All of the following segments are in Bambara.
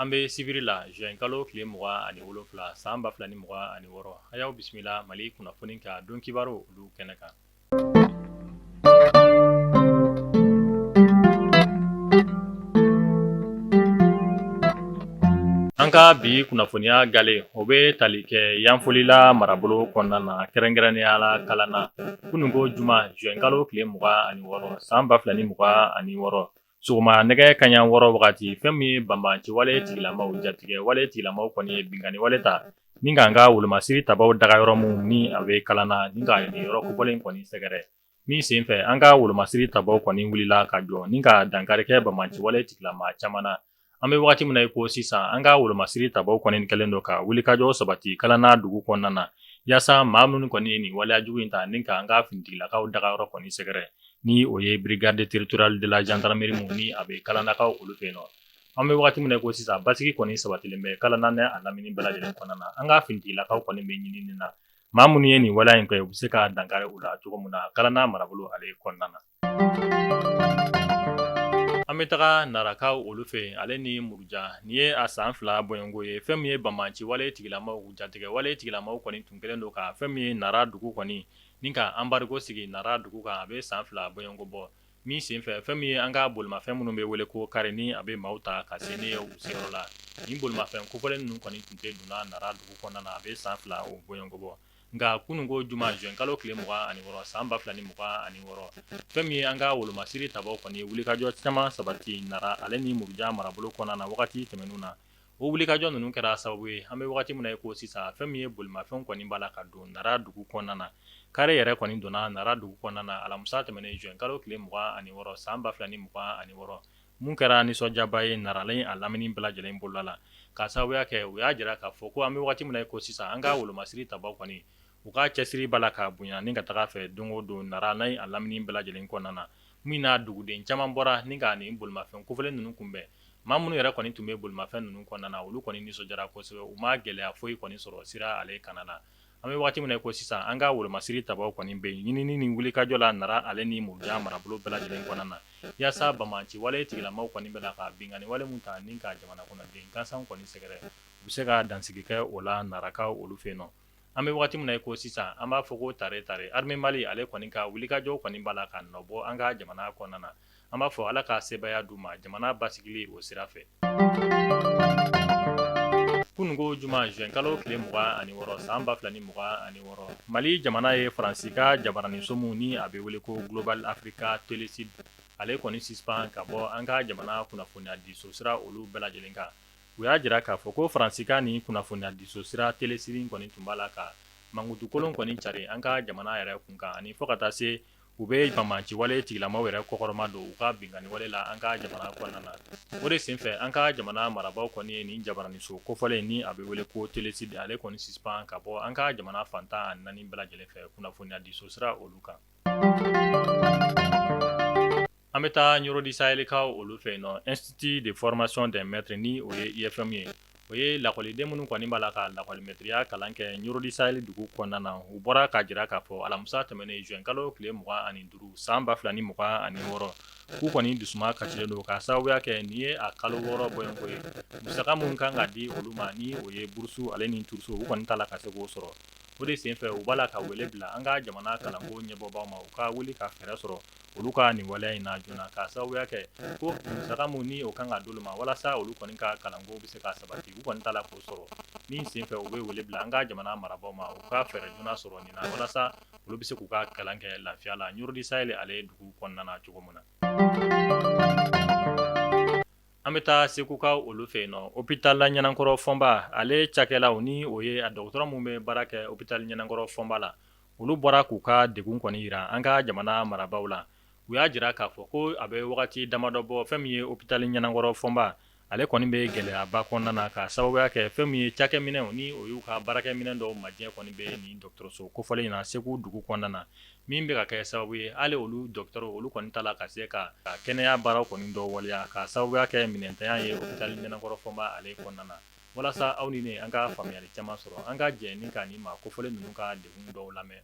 An bɛ sibiri la juin kalo tile 27 san 2026. A y'aw bisimila Mali kunnafoni ka don kibaru olu kɛnɛ kan. An ka bi kunnafoniya gale o bɛ tali kɛ Yanfolila marabolo kɔnɔna na, kɛrɛnkɛrɛnnenya la Kalana. Kununko juma juin kalo tile 26 san 2026, sɔgɔma nɛgɛ kanɲɛ 6 wagati, fɛn min ye banbaanci wale tigilamaw, jatigɛ wale tigilamaw kɔni ye binkanni wale ta ni k'an ka wolomasiri tabaw dagayɔrɔ min ni a bɛ Kalana, ni ka nin yɔrɔ kofɔlen kɔni sɛgɛrɛ. Min senfɛ an ka wolomasiri tabaw kɔni wulila ka jɔ ni ka dankari kɛ banbaanci wale tigilama caman na. An bɛ wagati min na i ko sisan, an ka wolomasiri tabaw kɔni kɛlen don ka wulikajɔ sabati Kalana dugu kɔnɔna na, yaasa maa minnu kɔni ye nin waleya jugu in ta ni ka an ka finitigilakaw dagayɔrɔ kɔni sɛgɛrɛ, ni o ye brigade territoriale de la gendarmerie min ni a bɛ Kalanakaw olu fɛ yen nɔ. An bɛ wagati min na i ko sisan, basigi kɔni sabatilen bɛ Kalana ni a lamini bɛɛ lajɛlen kɔnɔna na. An ka finitigilakaw kɔni bɛ ɲinini na, maa minnu ye nin waleya in kɛ, u bɛ se ka dankari u la cogo min na Kalana marabolo ale kɔnɔna na. An bɛ taga Narakaw olu fɛ yen, ale ni Muruja. Nin ye a san 2 bɔɲɔgɔnko ye. Fɛn min ye banbaanci wale tigilamaw, jatigɛ wale tigilamaw kɔni tun kɛlen don ka fɛn min ye Nara dugu kɔni ni ka embargo sigi Nara dugu kan, a bɛ san 2 bɔɲɔgɔnko bɔ. Min senfɛ, fɛn min ye an ka bolimafɛn minnu bɛ wele ko kari, ni a bɛ maaw ta ka se ni ye u seyɔrɔ la, nin bolimafɛn kofɔlen ninnu kɔni tun tɛ donna Nara dugu kɔnɔna na, a bɛ san 2 o bɔɲɔgɔnko bɔ. Nka kununko juma juin kalo tile 26 san 2026, fɛn min ye an ka wolomasiri tabaw kɔni ye wulikajɔ caman sabati Nara ale ni Muruja marabolo kɔnɔna na wagati tɛmɛnenw na. O wulikajɔ ninnu kɛra sababu ye, an bɛ wagati min na i ko sisan, fɛn min ye bolimafɛnw kɔni b'a la ka don Nara dugu kɔnɔna na. Kari yɛrɛ kɔni donna Nara dugu kɔnɔna na alamisa tɛmɛnen juin kalo tile 26 san 2026. Mun kɛra nisɔndiyaba ye Nara ni a lamini bɛɛ lajɛlen bolola la, k'a sababuya kɛ u y'a jira k'a fɔ ko an bɛ wagati min na i ko sisan, an ka wolomasiri tabaw kɔni, u ka cɛsiri b'a la ka bonya ni ka taga fɛ don o don Nara ni a lamini bɛɛ lajɛlen kɔnɔna na. Min na duguden caman bɔra ni ka nin bolimafɛn kofɔlen ninnu kunbɛn. Maa minnu yɛrɛ kɔni tun bɛ bolimafɛn ninnu kɔnɔna na, olu kɔni nisɔndiyara kosɛbɛ, u ma gɛlɛya foyi kɔni sɔrɔ sira ale kana na. An bɛ waati min na i ko sisan, an ka wolomasiri tabaw kɔni bɛ ɲinini ni wulikajɔ la Nara ale ni Muruja marabolo bɛɛ lajɛlen kɔnɔna na, yaasa banbaanci wale tigilamaw kɔni bɛ la ka binkanni wale min ta ni ka jamana kɔnɔden gansan kɔni sɛgɛrɛ, u bɛ se ka dansigi kɛ o la Narakaw olu fɛ yen nɔ. An bɛ waati min na i ko sisan, an b'a fɔ ko tare tare armée Mali ale kɔni ka wulikajɔ kɔni b'a la ka nɔ bɔ an ka jamana kɔnɔna na. An b'a fɔ Ala ka sebaaya d'u ma jamana basigili o sira fɛ. Kununko juma juin kalo tile 26 san 2026, Mali jamana ye Faransi ka jabaraninso min ni a bɛ wele ko Global Africa Télésud ale kɔni suspend ka bɔ an ka jamana kunnafoniyadiso sira olu bɛɛ lajɛlen kan. U y'a jira k'a fɔ ko Faransi ka nin kunnafoniyadiso sira Télésud kɔni tun b'a la ka mankutukolon kɔni cari an ka jamana yɛrɛ kun kan, ani fo ka taa se u bɛ banbaanci wale tigilamaw yɛrɛ kɔkɔrɔma don u ka binkanni wale la an ka jamana kɔnɔna na. O de senfɛ, an ka jamana marabaaw kɔni ye nin jabaraninso kofɔlen ni a bɛ wele ko Télésud ale kɔni suspend ka bɔ an ka jamana fan 14 bɛɛ lajɛlen fɛ kunnafoniyadiso sira olu kan. An bɛ taa Ɲɔrɔ du Sahelikaw olu fɛ yen nɔ, Institut de formation des maîtres ni o ye IFM ye, o ye lakɔliden minnu kɔni b'a la ka lakɔlimɛtiriya kalan kɛ Ɲɔrɔ du Sahel dugu kɔnɔna na, u bɔra k'a jira k'a fɔ alamisa tɛmɛnen juin kalo tile 25 san 2026, k'u kɔni dusuma kasilen don k'a sababuya kɛ nin ye a kalo 6 bɔɲɔgɔnko ye. Musaka min kan ka di olu ma ni o ye bourse ale ni trousseau, u kɔni t'a la ka se k'o sɔrɔ. O de senfɛ, u b'a la ka wele bila an ka jamana kalanko ɲɛbɔbaw ma, u ka wuli ka fɛɛrɛ sɔrɔ olu ka nin waleya in na joona, k'a sababuya kɛ ko musaka min ni o kan ka d'olu ma walasa olu kɔni ka kalanko bɛ se ka sabati, u kɔni t'a la k'o sɔrɔ. Min senfɛ, u bɛ wele bila an ka jamana marabaaw ma, u ka fɛɛrɛ joona sɔrɔ nin na walasa olu bɛ se k'u ka kalan kɛ lafiya la Ɲɔrɔ du Sahel ale dugu kɔnɔna na cogo min na. An bɛ taa Segukaw olu fɛ yen nɔ, hôpital Ɲanankɔrɔ Fɔnba ale cakɛlaw, ni o ye a dɔgɔtɔrɔ minnu bɛ baara kɛ hôpital Ɲanankɔrɔ Fɔnba la, olu bɔra k'u ka degun kɔni jira an ka jamana marabaaw la. U y'a jira k'a fɔ ko a bɛ wagati damadɔ bɔ, fɛn min ye hôpital Ɲanankɔrɔ Fɔnba ale kɔni bɛ gɛlɛyaba kɔnɔna na, k'a sababuya kɛ fɛn min ye cakɛminɛnw ni o y'u ka baarakɛminɛn dɔw majɛ kɔni bɛ nin dɔgɔtɔrɔso kofɔlen in na Segu dugu kɔnɔna na, min bɛ ka kɛ sababu ye hali olu dɔgɔtɔrɔw olu kɔni t'a la ka se ka kɛnɛya baaraw kɔni dɔw waleya, k'a sababuya kɛ minɛntanya ye hôpital Ɲanankɔrɔ Fɔnba ale kɔnɔna na. Walasa aw ni ne an ka faamuyali caman sɔrɔ, an ka jɛ ni ka nin maa kofɔlen ninnu ka degun dɔw lamɛn.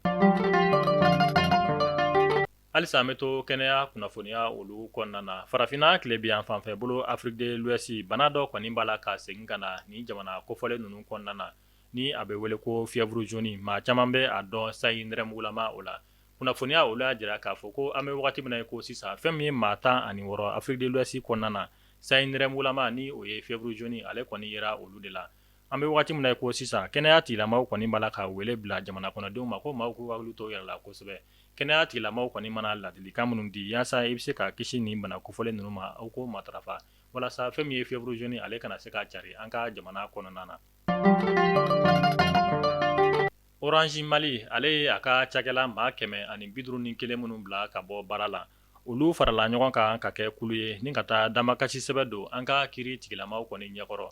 Halisa an bɛ to kɛnɛya kunnafoniya olu kɔnɔna na. Farafinna tilebinyanfan fɛ bolo, Afrique de l'Ouest, bana dɔ kɔni b'a la ka segin ka na nin jamana kofɔlen ninnu kɔnɔna na, ni a bɛ wele ko fièvre jaune. Maa caman bɛ a dɔn sayi nɛrɛmugulama o la. Kunnafoniya olu y'a jira k'a fɔ ko an bɛ wagati min na i ko sisan, fɛn min ye maa 16 Afrique de l'Ouest kɔnɔna na, sayi nɛrɛmugulama ni o ye fièvre jaune, ale kɔni yera olu de la. An bɛ waati min na i ko sisan, kɛnɛya tigilamaw kɔni b'a la ka wele bila jamana kɔnɔdenw ma ko maaw k'u hakili to u yɛrɛ la kosɛbɛ. Kɛnɛya tigilamaw kɔni mana ladilikan minnu di yaasa i bɛ se ka kisi nin bana kofɔlen ninnu ma, aw k'o matarafa walasa fɛn min ye fièvre jaune ale kana se ka cari an ka jamana kɔnɔna na. Orange Mali ale ye a ka cakɛla maa 151 minnu bila ka bɔ baara la, olu farala ɲɔgɔn kan ka kɛ kulu ye ni ka taa damakasi sɛbɛn don an ka kiiri tigilamaw kɔni ɲɛkɔrɔ.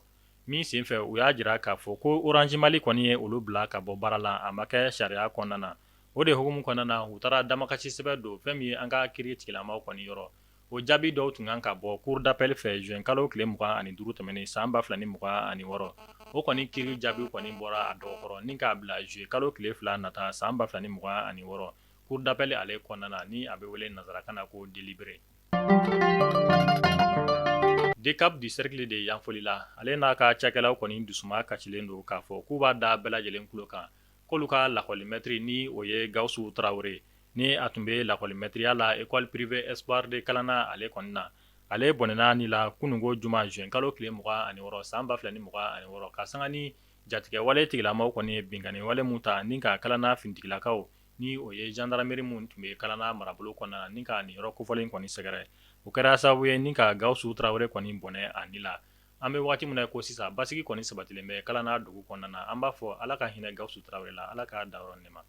Min senfɛ u y'a jira k'a fɔ ko Orange Mali kɔni ye olu bila ka bɔ baara la, a ma kɛ sariya kɔnɔna na. O de hukumu kɔnɔna na, u taara damakasi sɛbɛn don fɛn min ye an ka kiiri tigilamaw kɔni yɔrɔ. O jaabi dɔw tun kan ka bɔ cour d'appel fɛ juin kalo tile 25 tɛmɛnen san 2026. O kɔni kiiri jaabi kɔni bɔra a dɔgɔkɔrɔ ni k'a bila juillet kalo tile 2 nata san 2026 cour d'appel ale kɔnɔna na, ni a bɛ wele nansarakan na ko délibéré. DCAP du cercle de Yanfolila ale n'a ka cakɛlaw kɔni dusuma kasilen don k'a fɔ k'u b'a da bɛɛ lajɛlen tulo kan k'olu ka lakɔlimɛtiri ni o ye Gawusu Tarawele ni a tun bɛ lakɔlimɛtiriya la école privée Espoir de Kalana ale kɔni na, ale bɔnɛna ni la kununko juma juin kalo tile 26 san 2026 ka sanga ni jatigɛwale tigilamaw kɔni ye binkanni wale min ta ni ka Kalana finitigilakaw ni o ye gendarmerie min tun bɛ Kalana marabolo kɔnɔna na ni ka nin yɔrɔ kofɔlen kɔni sɛgɛrɛ, o kɛra sababu ye ni ka Gawusu Tarawele kɔni bɔnɛ a ni la. An bɛ waati min na ko sisan, basigi kɔni sabatilen bɛ Kalana dugu kɔnɔna na. An b'a fɔ Ala ka hinɛ Gawusu Tarawele la, Ala k'a dayɔrɔ nɛɛma.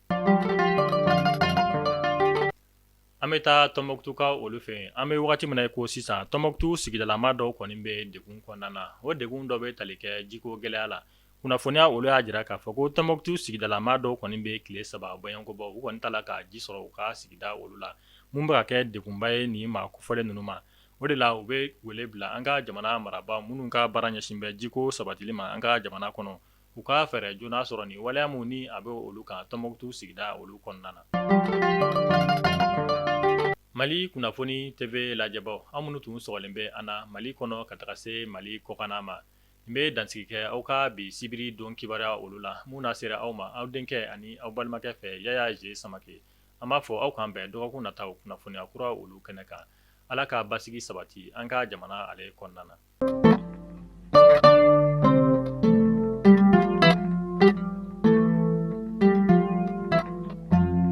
An bɛ taa Tɔnbukutukaw olu fɛ yen. An bɛ waati min na ko sisan, Tɔnbukutu sigidalama dɔw kɔni bɛ degun kɔnɔna na. O degun dɔ bɛ tali kɛ jiko gɛlɛya la. Kunnafoniya olu y'a jira k'a fɔ ko Tɔnbukutu sigidalama dɔw kɔni bɛ tile 3 bɔɲɔgɔnko bɔ, u kɔni t'a la ka ji sɔrɔ u ka sigida olu la, mun bɛ ka kɛ degunba ye nin maa kofɔlen ninnu ma. O de la u bɛ wele bila an ka jamana marabaa minnu ka baara ɲɛsin bɛ jiko sabatili ma an ka jamana kɔnɔ, u ka fɛɛrɛ joona sɔrɔ nin waleya min ni a bɛ olu kan Tɔnbukutu sigida olu kɔnɔna na. Mali kunnafoni TV lajɛbaw, aw minnu tun sɔgɔlen bɛ an na Mali kɔnɔ ka taga se Mali kɔkanna ma, N bɛ dansigi kɛ aw ka bi sibiri don kibaruya olu la mun na sera aw ma aw denkɛ ani aw balimakɛ fɛ Yaya Ze Samake. An b'a fɔ aw k'an bɛn dɔgɔkun nataw kunnafoniya kura olu kɛnɛ kan. Ala ka basigi sabati an ka jamana ale kɔnɔna na.